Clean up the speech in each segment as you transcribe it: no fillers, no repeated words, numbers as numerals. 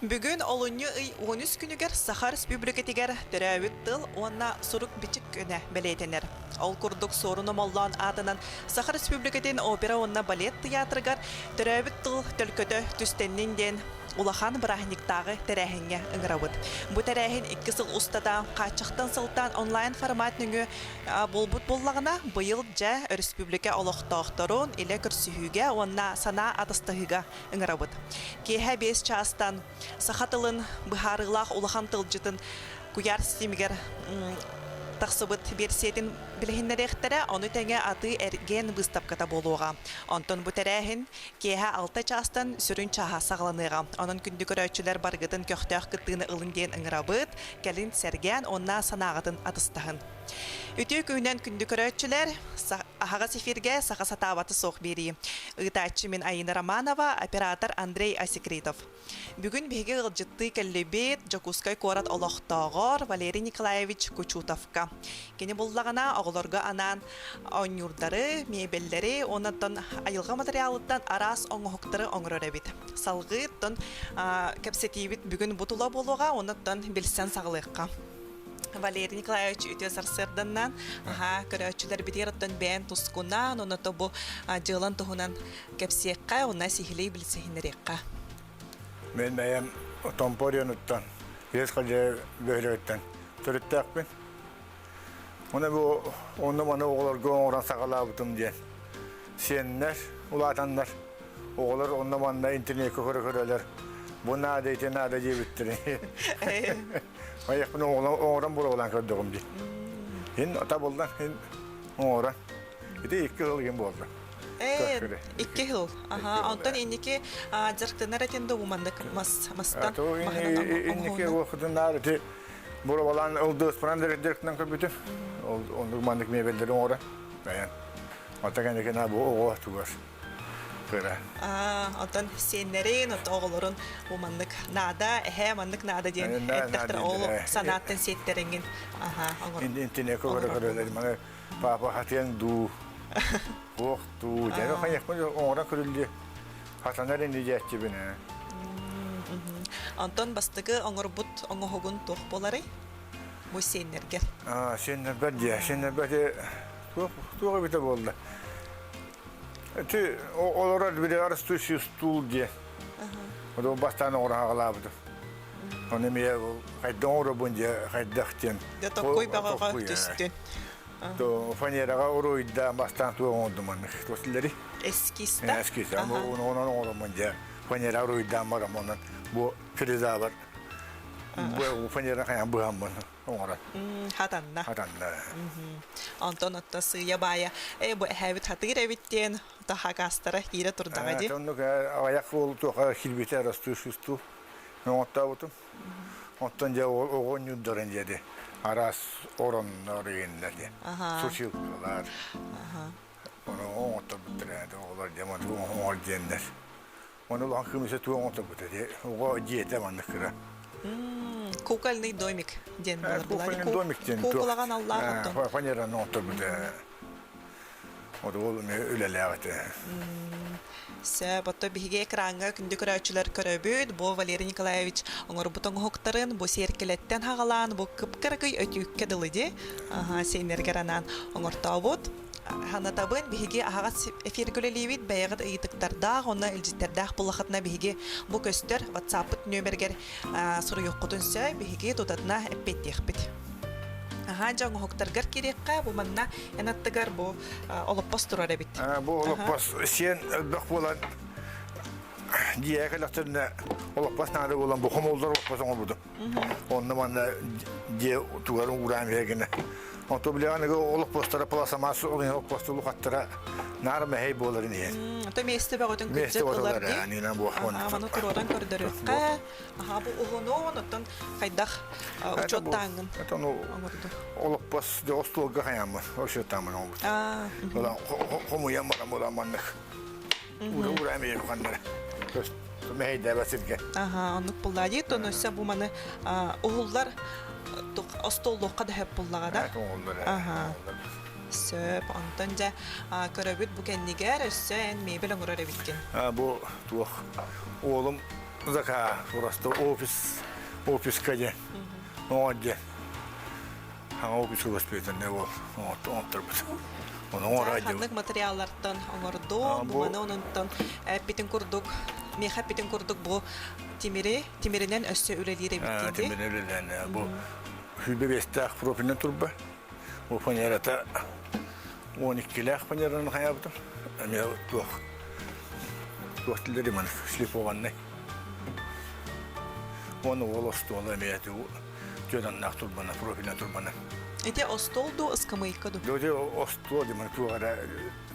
Бүгүн олунньу ый 13 күнүгэр Саха Өрөспүүбүлүкэтигэр төрөөбүт тыл уонна сурук-бичик күнэ бэлиэтэнэр. Ол курдук Суорун Омоллоон аатынан Саха Өрөспүүбүлүкэтин опера уонна балет тыйаатырыгар төрөөбүт тыл төлкөтө түстэннин диэн улахан бырааһынньыктааҕы тэрээһиҥҥэ ыҥырабыт. Бу тэрээһин икки сыл устата хааччахтан сылтаан онлайн формат нөҥүө буолбут буоллаҕына, быйыл дьэ өрөспүүбүлүкэ олохтоохторун илэ көрсүһүүгэ уонна санаа атастаһыыга ыҥырабыт. Киэһэ 5 чаастан саха тылын быһаарыылаах улахан тылдьытын куйаар ситимигэр тахсыбыт биэрсийэтин билиһиннэриэхтэрэ, ону тэҥэ атыы-эргиэн быыстапката буолуоҕа. Онтон бу тэрээһин киэһэ 6 чаастан сүрүн чааһа саҕаланыаҕа. Онон күндү көрөөччүлэр барыгытын көхтөөх кыттыыны ылын диэн ыҥырабыт, кэлин сэргээн уонна санааҕытын атыстаһын. Үтүө күнүнэн күндү көрөөччүлэр, аһаҕас эфиргэ саха сатаабаты суох биэрии. Ыытааччы мин Айыына Романова, оператор Андрей Асекритов. Бүгүн биһиги ыалдьыттыы кэллибит Дьокуускай куорат олохтооҕор Валерий Николаевич Кучутовка. Кини буллаҕына оҕолорго анаан оонньуурдары, миэбэллэри уонна айылҕа материалыттан араас оҥоһуктары оҥорор эбит. Салгыы оттон кэпсэтиибит бүгүн бу тула буолуоҕа, онон билсэн саҕалыахха. Валерий Николаевич үтүө сарсыарданнан аһаа көрөөччүлэрбитигэр оттон бэйэн тускунаан уонна то бу дьыалан туһунан кэпсиэххэ уонна сиһилии билсиһиннэриэххэ. Мен бэйэм Томпо оройуонуттан, Үөс Халдьаайы бөһүөлэгиттэн төрүттээхпин. Уонна бу онно-маны оҕолорго оҥорон саҕалаабытым диэн. Сиэннэр, улаатаннар Оҕолор онно-манна интернеккэ көрө-көрөлөр бу наада, ити наада диэбиттэрин. Айахпын оҥорон буруолаан көрдөҕүм дии. Ин табыллан, ин оҥорон. Ити икки сыл игин буолла. Ээ, икки сыл. Аха, онтон инники дьарыктанар этин да уманнык мас мастан Инники уохутунаар ити буруолаан ылдыыспынан директынан көрбүтүм. Ол оннук маннык мебеллери оҥорон. Бэйэн. Ота кэнникина бу оҕо тугар. Кыра. Онтон сиэннэрин, оҕолорун бу маннык наада, эһээ маннык наада диэн эттэхтэрэ ол санааттан сиэттэриҥин аха Интине көрө көрөлөр маны папа хатыаҥ дуу туох дуу дьэ хайахпын оҥорон көрүллүө хатанар ини диэччибин ээ. Онтон бастакы оҥорбут оҥоһугун туох буоларый? Бу сиэннэргэр. Аа сиэннэрбэр диэ сиэннэрбэр туох туох эбитэ буолла. Ити олорор били растущий стул диэн. Ону бастаан оҥоро хаҕалаабытым. Ону эмиэ хайдах оҥоробун дьэ хайдах диэн. Дьэ токкуй бөҕөҕө түстүн. То фанераҕа уруйдаан бастаан туох оҥордум маннык туосиллери. Эскизта. Эскиз. Онон оҥороммун дьэ фанера уруйдаан барам онон бу фрезабар бу фанера хайан быһаммын оҥорон. Хатанна. Хатанна. Онтон отто сыыйа-баайа ээ бу эһээбит хатыыр эбит диэн хакаастара киирэ турдаҕа дии. Оннук аҕыйах уол туоха киирбитэ растущустуу оҥоттообутум. Оттон дьэ оҕо оонньуурдарын диэри араас ороннор иһиннэр диэн сушилкалар. Ону оҥотторбуттар оҕолор диэн оҥор диэннэр. Ону улахан кымыса туох оҥорбута дии. Оҕо дьиэтэ маннык кыра. Кукольный домик диэн буолар Кукольный домик диэн Куколаҕа аналлаах оттон. Фанераны оҥорбута. Вот ол үлэлээх этэ. Сөп, отто биһиги экраҥҥа күндү көрөөччүлэр көрөбүт. Бу Валерий Николаевич оҥорбут оҥоһуктарын бу сиэркилэттэн хаҕалаан бу кып-кыракый өтүүккэ дылы дии. Сиэннэригэр анаан оҥортообут. Санатабын, биһиги аһаҕас эфиргэ үлэлиибит, бэйэҕит ыйытыктардаах уонна илдьиттэрдээх буллахытына биһиги бу көстөр WhatsApp-пыт нүөмэригэр суруйуоххутун сөп, биһиги тутатына эппиэттиэхпит. Аһаа, дьэ оҥоһуктаргар киириэххэ, бу манна эн аттыгар бу олоппос турар эбит. Бу олоппос сиэн элбэх буолан дьиэҕэ кэлэхтэринэ олоппос наада буолан бу хомуллар олоппос оҥорбутум. Онно манна дьиэ тугарын уураан биһигини. Онто билэҕин олохпостара пластмасс олохпосту лухаттара наар мэһэй буоларын иһин. То миэстэ бөҕөтүн кырдьык ылар дии. Маны туруоран көрдөрүөххэ. Аха бу уһунун оттон хайдах учуоттааҥҥын оҥордун. Олохпос остуолга хаяммын учуоттааммын оҥорбут. Хомуйан баран буолан маннык. Ура-ура эмиэ ханнара. Мэһэйдээбэт сиргэ. Аха, оннук буллаа дии. Тон өссө бу маны уһуллар остуоллуохха да сөп буллаҕа да. Аха. Сөп. Онтон дьэ көрөбүт бу кэннигэр өссө эн мебель оҥорор эбиккин. Бу туох уолум. Зака просто офис офиска диэн оҥор диэн хаҥа офиска көспүтүн ол оҥотторбут. Ону оҥороо Ханнык материаллартан оҥордуо, бу маны ононтон эппитин курдук, миэхэ эппитин курдук бу тимири тимиринэн өссө үлэлиир эбиккин дии. Тимиринэн үлэлээн бу сүүрбэ биэстээх профильнай турба. Бу фанерата 12-лээх фанераны хайаабытым. Эмиэ туох туох тиллэри маны шлифованный. Уонна уол остуола эмиэ түөданнаах турбана, профильнай турбана. Ити остуол дуу, ыскамыйка дуу? Дуу, остуол дии, туох эрэ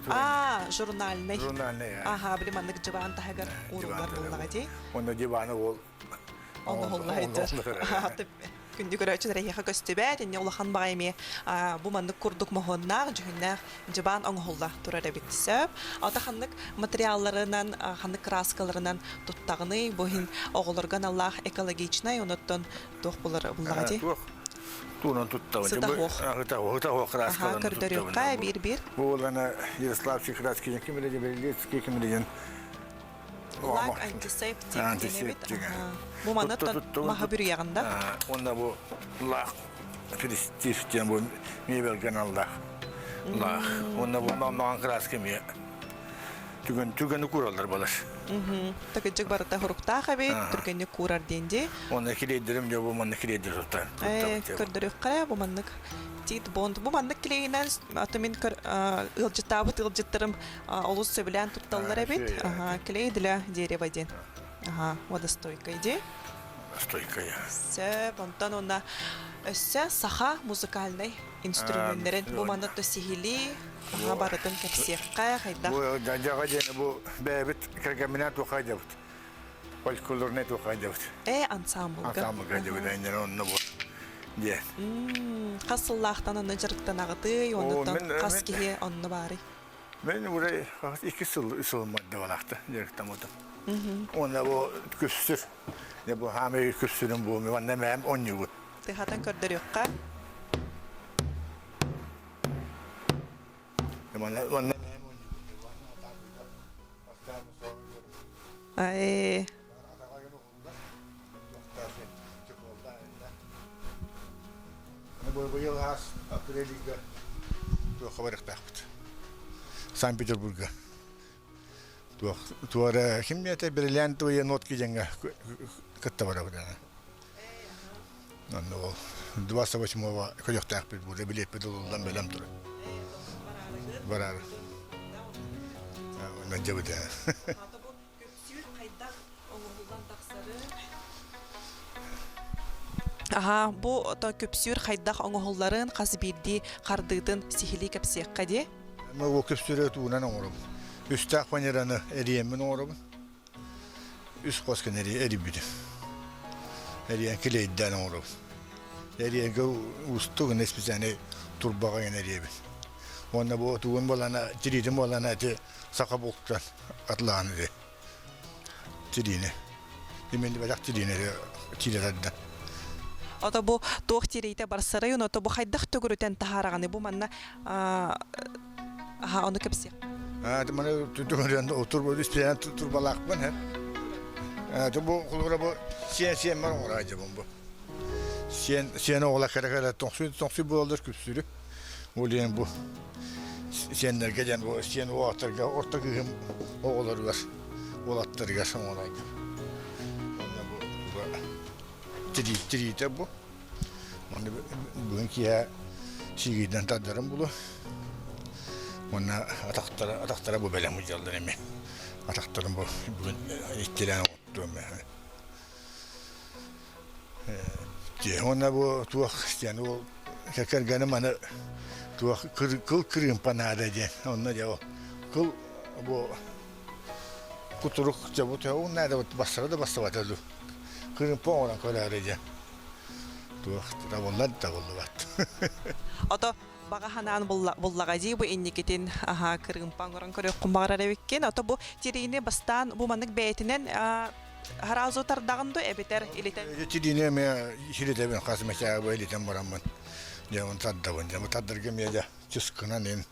А, журнальный. Журнальный. Аха, били маннык дьыбаан таһыгар ууруллар буоллаҕа дии. Онно диваны уол Оҥоһулла сылдьар. Күндү көрөөччүлэр эһиэхэ көстүбэт, инньэ улахан баҕайы эмиэ бу маннык курдук моһуоннаах, дьүһүннээх дьыбаан оҥоһулла турар эбит. Сөп. Ата ханнык материалларынан, ханнык краскаларынан туттаҕыный? Бу иһин оҕолорго аналлаах экологичнай, онуттан туох булар буллаҕа дии? Туох туунан туттабын. Сыта суох. Сыта суох краскаларын көрдөрүөххэ биир-биир. Бу буолана Ярославский краски ким билэ Берлицкий ким билэ Лак антисептик диэн Бу манна маһы бүрүйэҕин да? Уонна бу лак престиж диэн бу мебельгэн аллах. Лах. Уонна бу маҥан краска эмиэ түгэн түгэни куураллар балар. Такыдьык барыта хуруктаах эбит, түргэнник куурар диэн дии. Уонна килиэйдэрим дьэ бу манна килиэйдэр туттар. Көрдөрүөххэ бу маннык Тит Бонд. Бу маннык килиэйинэн аты мин ыалдьыттаабыт ыалдьыттарым олус сөбүлээн тутталлар эбит. Клей для дерева диэн. Аха, водостойкай дии. Стойкая. Сөп, онтон уонна өссө саха музыкальнай инструменнэрин бу манна то сиһилии аха барытын кэпсиэххэ хайдах. Бу дьаҕа диэн бу бэйэбит кэргэмминээн туохха дьабыт. Фольклорнай туохха дьабыт. Э ансамблга. Ансамблга дьабыт эннер онно бу диэн. Хас сыллаахтан онно дьарыктанаҕытый, оннуттан хас киһи онно баарый? Мен уже икки сыл сылыммардабалаахта дьарыктаммытым. Уонна бу күссүр, бу хаамай күссүрүм бу манна мэм онньугут. Тыхатан көрдөрүөххэ. Манна манна Ай. Быйыл аас апрельга туохха барыахтаахпыт. Санкт-Петербурга. Туох туора ким диэтэ бриллиантовые нотки диэҥҥэ кытта барабыт аны. Онно ол 28-го көрүөхтээхпит буолла билиэппит ылыллан бэлэм турар. Бараары. Онон дьэбит Көпсүүр хайдах оҥоһуллан тахсарын Аһаа, бу ото көпсүүр хайдах оҥоһулларын хас биирдии хардыытын сиһилии кэпсиэххэ дии. Бу көпсүүрү тугунан оҥоробун. Үстээх фанераны эриэммин оҥоробун. Үс хос гына эрийбитим. Эриэн килиэйдээн оҥоробун. Эриэнгэ уустук гына специальный турбаҕа гына эриэбин. Уонна бу тугун буолана, тириитин буолана ити саха бултан атлаан үһү тириини имиллибэтэх тириини тиирэтэрдэ Ото бу туох тириитэ барсарай, ото бу хайдах төгүрүтэн таһаараҕыный бу манна аха ону кэпсиэх. Маны түгүрүтэн турба испиэн турбалаахпын һэ. Бу холобура бу сиэн сиэн бар оҥораадьабын бу. Сиэн сиэн оҕола кэрэ кэрэ тоҥсуй тоҥсуй буолаллар күпсүрү. Ол диэн бу сиэннэргэ диэн бу сиэн уолаттарга орто кыыһым оҕолоругар уолаттарыгар оҥоройдум. Онно бу тириитэ бу. Онно бүгүн киэһэ сиигийтэн тардарым булу. Уонна атахтара атахтара бу бэлэм дьаллар эми. Атахтарым бу бүгүн иккилээн оҥоттуом. Уонна бу туох диэн ол кэргэним аны туох кыл кырыымпа наада диэн онно дьэ ол кыл бу кутурук дьэ бу ол наада бассара да бассабата дуу кырыымпа оҥорон көрөөрү диэн туох табыллар табыллыбат Ото баҕа санаан буллаҕа дии бу инникитин аһаа кырыымпа оҥорон көрүөххүн баҕарар эбиккин ото бу тириини бастаан бу маннык бэйэтинэн Хараазу тардаҕын ду эбэтэр илитэн? Тириини эмиэ сиритэбин хас эмэ илитэн бараммын дьэ оны тардабын дьэ тардарга эмиэ дьэ чыскынан ин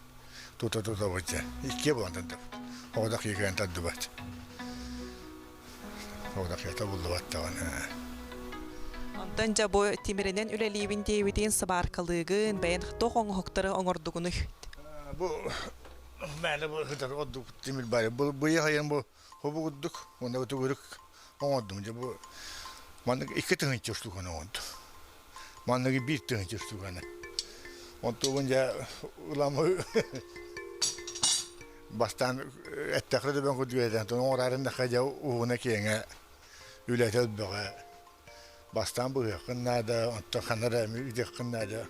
тута тутабыт дьэ иккиэ буолан тардабыт оҕодох киһи тардыбат. Одахета буллубат даҕаны. Онтон дьэ бу тимиринэн үлэлиибин диэбитин сыбааркалыыгын, бэйэн туох оҥоһуктары оҥордугунуй? Бу мээнэ бу сытар ордук тимир баайы. Бу быйа хайан бу хобу курдук уонна төгүрүк оҥордум. Дьэ бу маннык 2000 штуканы оҥордум. Манныгы 1000 штуканы. Онтубун дьэ ыламы бастаан эттэххэ да бэн курдук этэн оҥорарын да дьэ уһуна киэҥэ үлэтэ элбэҕэ бастаан быһыаххын наада онтон ханна эрэ үтүөххүн наада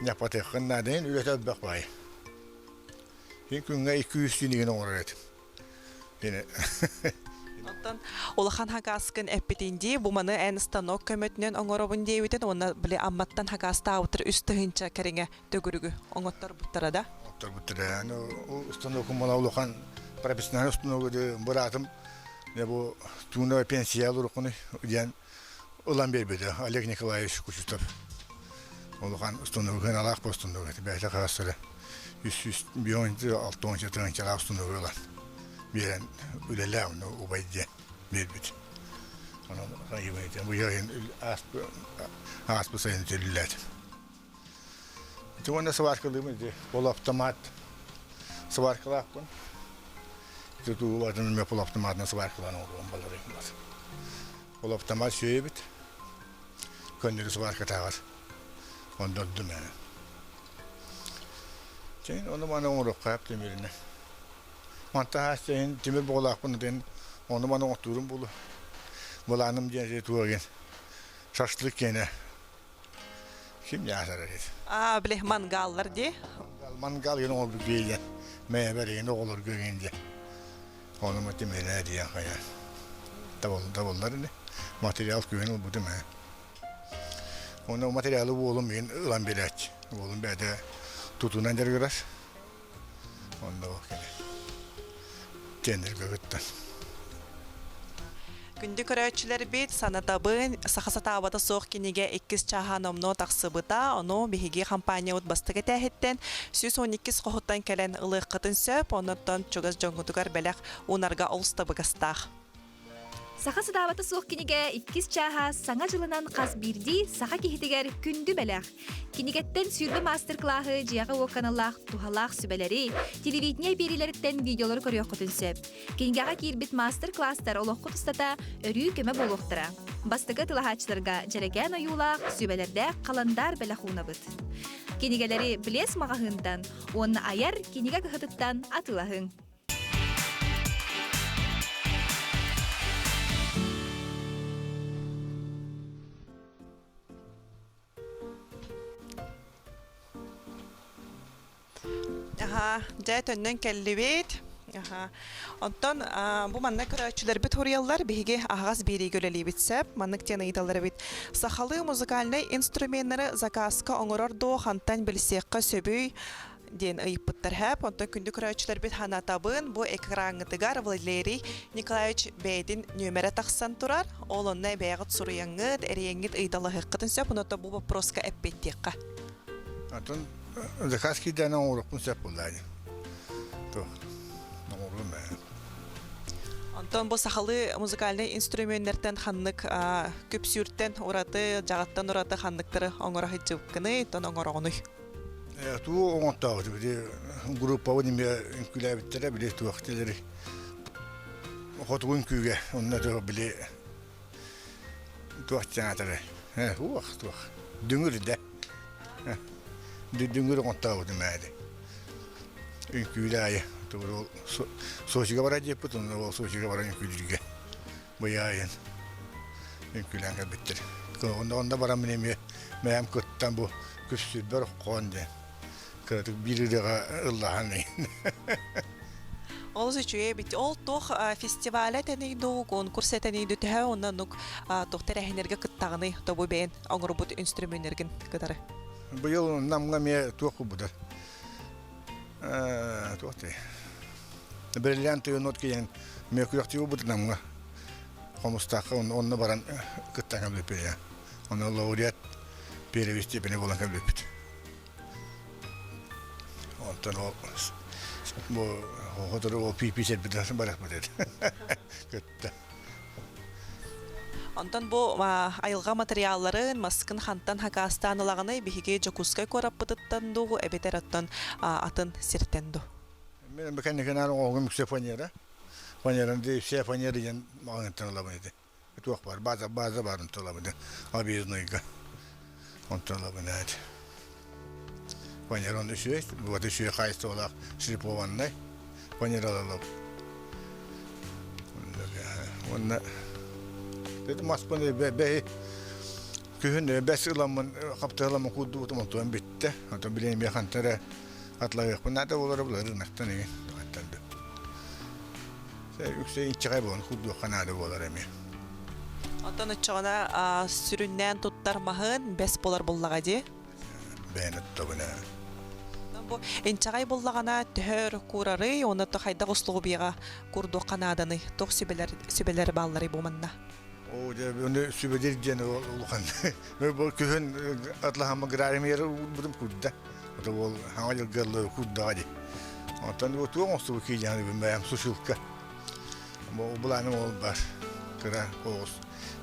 ньаппатыаххын наада иһин үлэтэ элбэх баҕайы Мин күҥҥэ 200 тиинигин оҥорор этим Онтон улахан хакааскын эппитин дии, бу маны эн станок көмөтүнэн оҥоробун диэбитин уонна били Амматтан хакаастаабыттар 3000 кэриҥэ төгүрүгү оҥотторбуттара да? Оҥотторбуттара. Станокум мана улахан профессиональный установка быраатым бу тууна пенсия уруккуну диэн ылан биэрбитэ Олег Николаевич Кучутов. Улахан установка алаах установка бэйэтэ хаастара 300 тыһыынчалаах установка ылан биэрэн үлэлээ онно убай диэн биэрбит. Онон бу ааспыт сайын үлэлээтим. Ити уонна сваркалыыбын ити полуавтомат сваркалаахпын. Ити туулатын эмиэ полуавтоматынан сваркалаан оҥоруом баларыым бар. Полуавтомат сүөйэбит. Көннөрү сваркатааҕар ондордум ээ. Чэйин ону маны оҥоруохха сөп тимиринэн. Мантан хаас чэйин тимир буолаахпын ытын ону маны оҥортуурум буолуо. Былааным диэн туох шашлык киэнэ Ким ясар эбит? Аа, били мангаллар дии. Мангал гын оҥорбут диэн мэйэбэр игин оҕолорго игин диэн. Ону матимэлээ диэн хайа. Табыллар ини. Материал күһүн ылбытым ээ. Оны материалы уолум игин ылан биэрээччи. Уолум бэйэтэ тутунан дьарыгырар. Онно кини тендергэ кыттан. Күндү көрөөччүлэрбит, санатабын, саха сатаабата суох кинигэ иккис чааһа номнуо тахсыбыта. Ону биһиги компаниябыт бастакы этээһиттэн 112 хоһуттан кэлэн ылыаххытын сөп. Оннуттан чугас дьоҥҥутугар бэлэх уунарга олус табыгастаах. Саха сатаабата суох кинигэ иккис чааһа Саҥа дьылынан хас биирдии саха киһитигэр күндү бэлэх. Кинигэттэн 20 маастар-кылааһы дьиэҕэ-уокка аналлаах туһалаах сүбэлэри, телевидение биэриилэриттэн видеолары көрүөххүтүн сөп. Кинигэҕэ киирбит маастар-кылаастар олоххут устата өрүү көмө буолуохтара. Бастакы тылаһааччыларга дьэрэкээн ойуулаах, сүбэлэрдээх халандаар бэлэх уунабыт. Кинигэлэри Блес маҕаһыынтан уонна айар кинигэ кыһатыттан атыылаһыҥ. Аха, дьэ төннөн кэллибит. Аха. Онтон бу манна көрөөччүлэрбит хоруйаллар биһиги аһаҕас биэриигэ үлэлиибит сөп. Маннык диэн ыйыталлар эбит. Сахалыы музыкальнай инструменнары заказка оҥорор дуо хантан билсиэххэ сөбүй? диэн ыйыппыттар һээп. Онтон күндү көрөөччүлэрбит санатабын, бу экраҥҥытыгар Валерий Николаевич бэйэтин нүөмэрэ тахсан турар. Ол онно бэйэҕит суруйаҥҥыт, эрийэҥҥит ыйыталаһыаххытын сөп, онон бу боппуруоска эппиэттиэххэ. Атын заказ киирдээн оҥоруохпун сөп буолла ини. Туох оҥоруом ээ. Онтон бу сахалыы музыкальнай инструменнэртэн ханнык күпсүүртэн ураты, дьаҕаттан ураты ханныктары оҥоро сылдьыбыккыный, оттон оҥороҕунуй? Туу оҥортообут били группабын эмиэ үҥкүүлээбиттэрэ били туох диэлэри хотугу үҥкүүгэ онно туох били туох диэн уох туох дүҥүр да дүҥүр оҥортообутум ээди үҥкүүлэ аайы ол Сочига барар диэппит онно ол Сочига баран үҥкүүлүүргэ быйаайын үҥкүүлээн кэлбиттэр. Онно онно баран мин эмиэ бэйэм кыттан бу күпсүрбэр оххоон диэн кыратык биир ырыаҕа ыллаһан Олус үчүгэй эбит. Ол туох фестиваля этэний дуу, конкурс этэний дуу төһө уонна оннук туох тэрээһиннэргэ кыттаҕыный тобу бэйэн оҥорбут инструменнэргин кытары? Быйыл Намҥа эмиэ туох кубута туох дии Бриллиантовый нотки диэн мөкүөхтүү буолбут Намҥа Хомустаахха онно баран кыттан кэлбиппит. Онно лауреат первой степени буолан кэлбиппит. Онтон ол бу хотуру ол пиипи сэрбитин барахпыт этэ. Кытта. Онтон бу айылҕа материалларын, маскын хантан хакаастаан ылаҕыный? Биһиги Дьокуускай куораппытыттан дуу, эбэтэр оттон атын сиртэн дуу? Мен бэкэнникинэн оҕоҕум үксэ фанера. Фанераны все фанеры диэн маҕаһыынтан ылабын ити. Туох бар, база, база барын ылабын. Объезднойга. Онтон ылабын эт. Фанера он үсүөй, вот үсүөй хаайыстыбалаах шлифованнай фанера ылалап. Уонна маспын бэһи күһүн бэс ыламмын хаптыһыламмын куурдубутум онтон бүттэ. Онтон билигин эмиэ хантан эрэ атлаһыахпын наада буолара булар ынахтан игин Үксэ инчэҕэй буолан курдуохха наада буолар эмиэ. Онтон оччоҕуна сүрүннээн туттар маһын бэс буолар буллаҕа дии? Бэйэни туттабын ээ. Бу инчэҕэй буллаҕына төһө өр куурарый уонна хайдах услугубуйаҕа курдуохха нааданый? Туох сүбэлэр сүбэлэр баалларый бу манна? Оо, дьэ, ону сүбэлиир диэн улахан. Бу күһүн атлаһамма граримиер уурбутум курда. Ото ол хаҥа дьылгыаллы курдаҕа дии. Онтон бу туох оҥостубут киидьэҕин бэйэм сушилка. Бу былааным ол бар. Кыра оҕус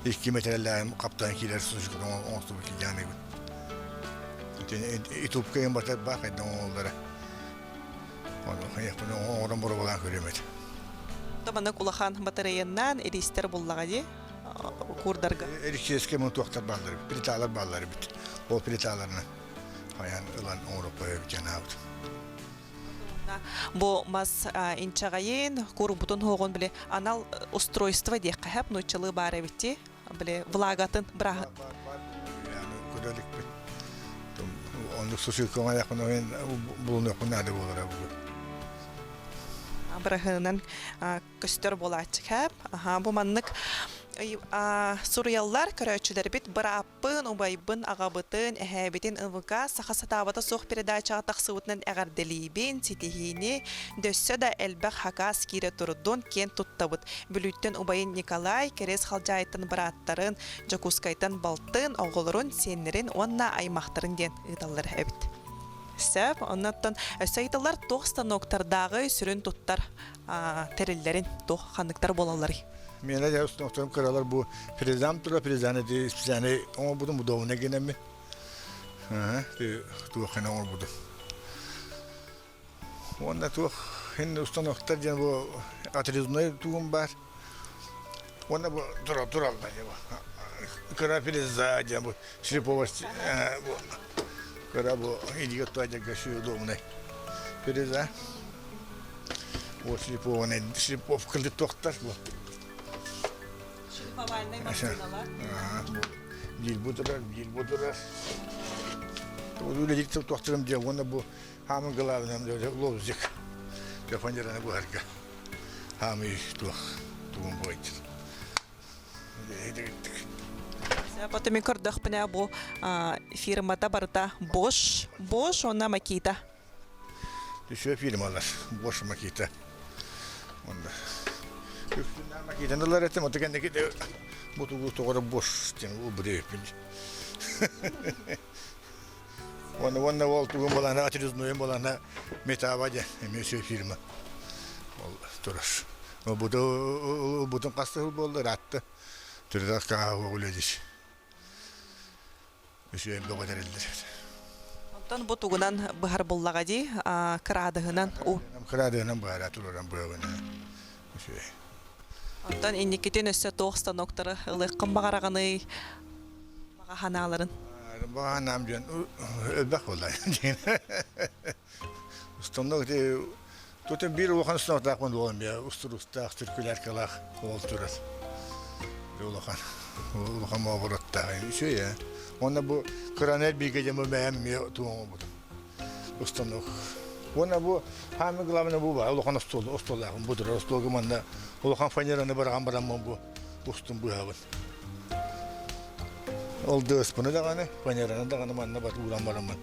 икки метрэлээҕин хаптан киирэр сушилка оҥостубут киидьэҕин. Итупка ең батар баа хайдан оҥоллара. Оҥорон боруобалаан көрүөм этэ. Маннык улахан батареяннаан иристэр буллаҕа дии курдарга. Электрическэй мунтуохтар бааллар, плиталар бааллар эбит. Ол плиталарынан хайаан ылан оҥоруохха эбит диэн аабыт. Бу мас инчэҕэйин, курбутун хоҕун били анал устройство диэххэ хэп нууччалыы баар эбит били влагатын быраһын. Көрө иликпин. Оннук сусилкаҕа булунуохпун наада буолара бугун. Быраһыынан көстөр буолааччы хэп. Аха, бу маннык суруйаллар көрөөччүлэрбит бырааппын, убайбын, аҕабытын, эһээбитин ЫВК саха сатаабата суох передачаҕа тахсыбытынан эҕэрдэлиибин, ситиһиини, дөссө да элбэх хакаас киирэ турдун, киэн туттабыт. Бүлүүттэн убайын Николай, Кэриэс Халдьаайыттан бырааттарын, Дьокуускайтан балтын, оҕолорун, сиэннэрин уонна аймахтарын диэн ыыталлар эбит. Сөп, оннуттан өссө ыйыталлар туох станоктардааҕы сүрүн туттар тэриллэрин туох ханныктар буолалларый? Миэнэ дьэ станоктарым кыралар бу фрезам тура фрезаны ди специальный оҥорбутум удобно гинэммин. Туох хана оҥорбутум. Уонна туох хин установктар диэн бу отрезной тугум бар. Уонна бу тура тураллар диэн бу. Кыра фреза диэн бу шлифовать бу кыра бу илигэ туайдарга удобный фреза. Вот шлифованный шлифовкалы туохтар бу. Шлифовальный машиналар. Биир бу турар, биир бу турар. Үлэлик туохтарым диэн уонна бу Хаамын главным лобзик фанераны буһарга хаамый туох тугун буойдун. Потом мен көрдөхпүнэ бу фирмата барыта Bosch, Bosch уонна Makita. Түшө фирмалар Bosch Makita. Онда Makita'ны ылар этим, ота кэнники бу тугу тоҕоро Bosch диэн убреппин. Уонна уонна ол тугун балана отрезной балана метава диэн эмиэ үчүгэй фирма. Ол турар. Бутун бутун хас сыл буолла ыраатта. Түрдэх кааһа үлэлиир. Үчүгэй бөҕө тэриллэр. Онтон бу тугунан быһар буллаҕа дии, кыраадыһынан. Кыраадыһынан быһара тураран быһабын. Үчүгэй. Онтон инникитин өссө туох станоктары ылыаххын баҕараҕыный? Баҕа санааларын. Баҕа санаам диэн элбэх буолла диэн. Устанок ити Тут биир улахан установтаахпын буолан бия устурустаах циркуляркалаах ол турар. Улахан улахан мообуруттаах үчүгэй ээ. Уонна бу кыранер бииргэ дьэ бэйэм эмиэ туоҥобутум. Устанок. Уонна бу самый главное бу баар улахан остуол остуоллаахпын бу турар остуолга манна улахан фанераны быраҕан бараммын бу устун быһабын. Ол дыаспыны даҕаны, фанераны даҕаны манна бат ууран бараммын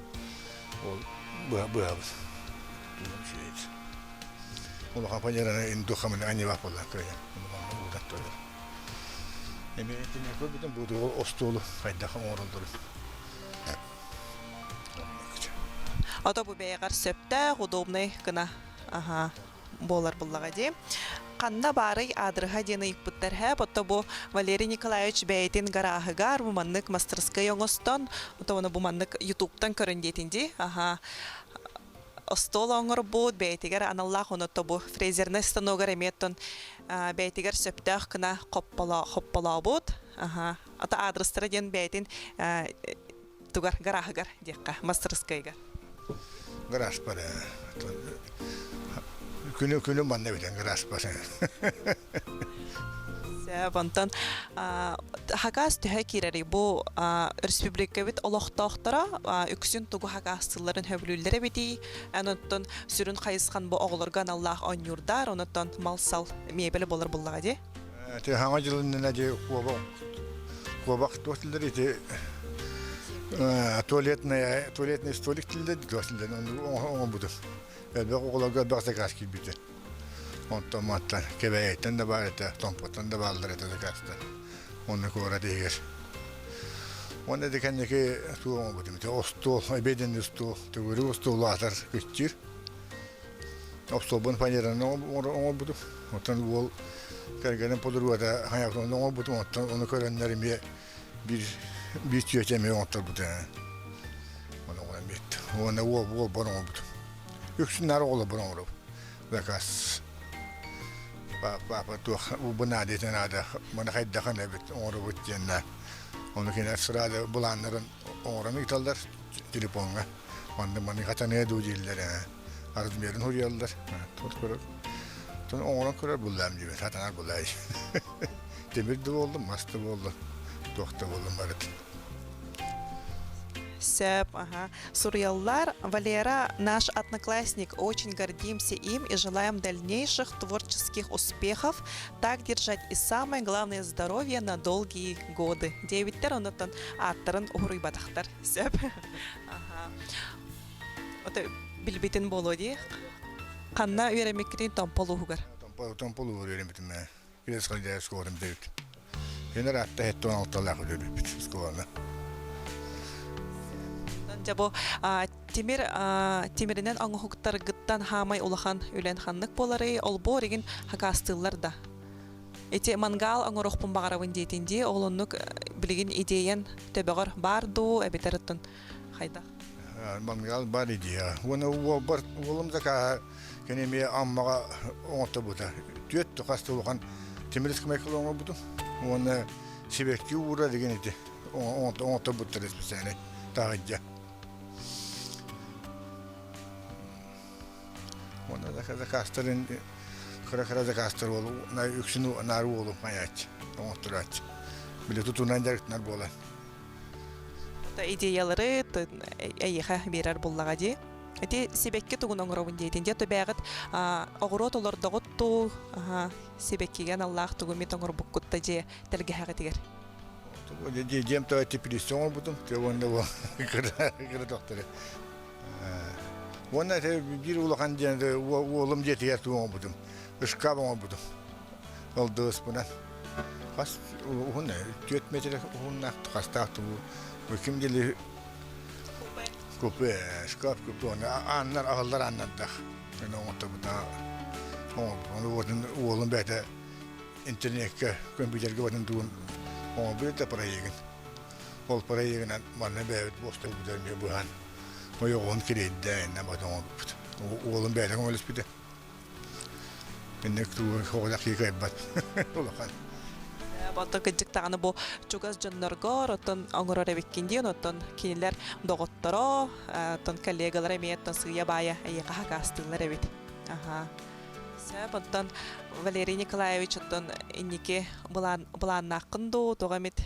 ол быһа быһабыт. Улахан фанераны индухамын аньыбах буолла кыайан. Ууран турар. Эми итини көрбүтүм бу остуолу хайдах оҥороллорун. Ото бу бэйэҕэр сөптөөх, удобный гына аха. буолар буллаҕа дии. Ханна баарый аадырыһа диэн ыйыппыттар һэ, ото бу Валерий Николаевич бэйэтин гарааһыгар бу маннык мастерскай оҥостон, ото ону бу маннык ютубтан көрөн диэтин дии. Аха. Остуол оҥорбут, бэйэтигэр аналлаах ону бу фрезернай станогар эмиэ оттон бэйэтигэр сөптөөх гына хопполообут. Аха. Ото аадырыстара диэн бэйэтин тугар гарааһыгар диэххэ, мастерскайга. Гараж бар. Күнү күнү манна бүтэн гараж бар. Сөп, онтон хакаас төһө киирэрий? Бу республикабыт олохтоохторо үксүн тугу хакаастыылларын сөбүлүүллэр эбитий? Онтон сүрүн хайысхан бу оҕолорго аналлаах оонньуурдар, онтон мал-сал мебель буолар буллаҕа дии? Ити хаҥа дьылыннына дьи куобах куобах туох тиллэр ити туалетный туалетный столик тиллэр туох тиллэр оҥорбутум. Элбэх оҕолорго элбэх заказ киирбитэ. Онтон мантан Кэбээйиттэн да баар этэ, Томпоттон да бааллар этэ заказтар. Онно куорат иһигэр. Уонна ити кэнники туох оҥорбутум ити остуол, обеденный стол, төгүрүк остуол улаатар күччүүр. Остуолбун фанераны оҥорбутум. Оттон уол кэргэним подругата хайаҕын оҥорбутум. Оттон ону көрөннөр эмиэ биир биир чүөчэ эмиэ оҥотторбута. Ону оҥорон биэрдим. Уонна уол уолбар оҥорбутум. Үксүн наар оҕолорбун оҥоробун. Заказ. Папа туох бу наада ити наада маны хайдах эбит оҥоробут диэннэр. Ону кинилэр сразу былааннарын оҥорон ыыталлар телефоҥҥа. Манна маны хатаныа дуу дииллэр ээ. Размерин суруйаллар. Тут көрөр. Тон оҥорон көрөр буллаам диэбит. Хатанар буллаай. Тимир да буоллун, мас да буоллун, туох да буоллун барыт. Сөп, ага. Суруйаллар, Валера, наш одноклассник, очень гордимся им и желаем дальнейших творческих успехов, так держать и самое главное здоровье на долгие годы. Диэбиттэр, оннуттан ааттарын уһуруйбатахтар. Сөп. Ото билбитин буолуо дии. Ханна үөрэммиккитин Томпол ууһугар? Томпол ууһугар үөрэммитим ээ. Кирес Халдеев оскуолатын бүтэрбит. Кинилэр аатта хэттон алталаах үлэлиирбит оскуоланы. Дьэ бу тимир тимиринэн оҥоһуктаргыттан хаамай улахан үлэн ханнык буоларый? Олбуор игин хакаастыыллар да? Ити мангал оҥоруохпун баҕарабын диэтин дии, ол оннук билигин идиэйэн төбөҕөр баар дуу, эбэтэр оттон хайдах? Мангал бар идея. Уонна уолбар уолум закааһа кини эмиэ Аммаҕа оҥоттобута. Түөрт хас да улахан тимир ыскамыайкалы оҥорбутум. Уонна сибэкки уура деген ити оҥотторбуттар специально таһырдьа. Уонна заказтарын кыра-кыра заказтар уолу үксүн наар уолум хайааччы, оҥотторааччы. Били тутуунан дьарыктанар буолан. Идеялары эйиэхэ биэрэр буллаҕа дии. Ити сибэкки тугун оҥоробун диэтин дии. Төбөөҕүт оҕуруот олордоҕут туу сибэккигэ аналлаах тугу эмит оҥорбуккут да дьиэ тэлгэһэҕитигэр. Дьиэм тоҕо теплица оҥорбутум. Уонна кыра тохтору. Уонна ити биир улахан диэн уолум дьиэтигэр тугу оҥорбутум, ыскаап оҥорбутум. Ол дыыспынан. Хас уһун 4 метр уһуннаах хастаах тубу ким дили купе, шкаф купе, оны ааннар аһыллар ааннардах. Оны оҥоттобута. Ону уолум бэйэтэ интернеккэ, компьютергэ батын тугун оҥорбут этэ проегын. Ол проегынан манна бэйэбит буостабытыгар эмиэ быһан ойоҕоһун кириэйдээн бата оҥорбуппут. Уолум бэйэтэ көмөлөспүтэ. Инник тугу оҕолох киһи кыайбат улахан. Онтон кырдьык даҕаны бу чугас дьонноргор оттон оҥорор эбиккин диэн оттон кинилэр доҕотторо, оттон коллегалара эмиэ оттон сыыйа-баайа эйиэхэ хакаастыыллар эбит. Аха. Сөп, оттон Валерий Николаевич оттон инники былаан былааннааххын дуу, тоҕо эмит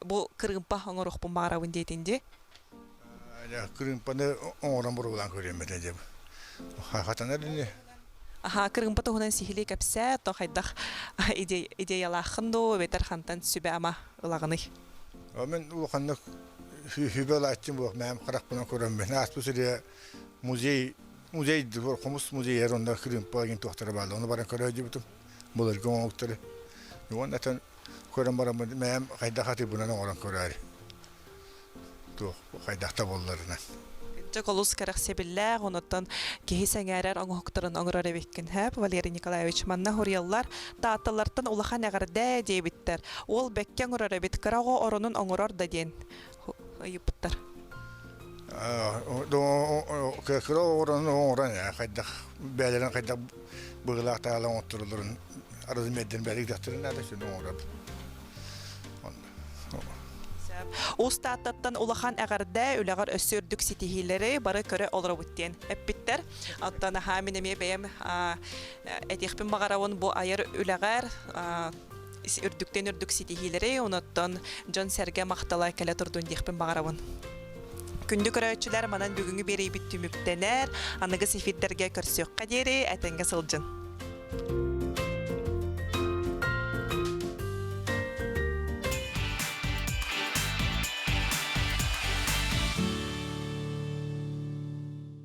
бу кырыымпа оҥоруохпун баҕарабын диэтин дии. Кырыымпаны оҥорон боруобалаан көрүөм этэ дьэ. Хатанар ини. Аха, кырыымпа туһунан сиһилии кэпсээ, то хайдах идеялааххын дуу, эбэтэр хантан сүбэ-ама ылаҕыный? Мен улаханнык сүбэ ылааччым буох, мэм харахпынан көрөммүн. Ааспыт сире музей музей хомус музейер онно кырыымпа деген туохтара баалла. Ону баран көрөөдүбүтүм. Былыргы оҥоһуктары. Уонна көрөн бараммын мэм хайдах атыыбынан оҥорон көрөөрү. Туох хайдах да буолларынан. Кырдьык олус кэрэхсэбиллээх, онуттан киһи сэҥээрэр оҥоһуктарын оҥорор эбиккин, һээп, Валерий Николаевич. Манна хоруйаллар, Таатталартан улахан эҕэрдээ диэбиттэр. Уол бэккэ оҥорор эбит, кыра оҕо оронун оҥорор да диэн ыйыппыттар. Кыра оҕоронун оҥорон хайдах бэйэлэрин хайдах быһыылаах таалан оҥоттороллорун размердэрин бэйэлэрин дьахтарын наада сүнү оҥорор. Уус Тааттаттан улахан эҕэрдэ, үлэҕэр өссө үрдүк ситиһиилэри бары көрө олоробут диэн эппиттэр. Оттон аһаа мин эмиэ бэйэм этиэхпин баҕарабын бу айар үлэҕэр үрдүктэн үрдүк ситиһиилэри, онуттан дьон-сэргэ махтала кэлэ турдун диэхпин баҕарабын. Күндү көрөөччүлэр, манан бүгүҥҥү биэриибит түмүктэнэр. Аныгыс эфирдэргэ көрсүөххэ диэри, этэҥҥэ сылдьын.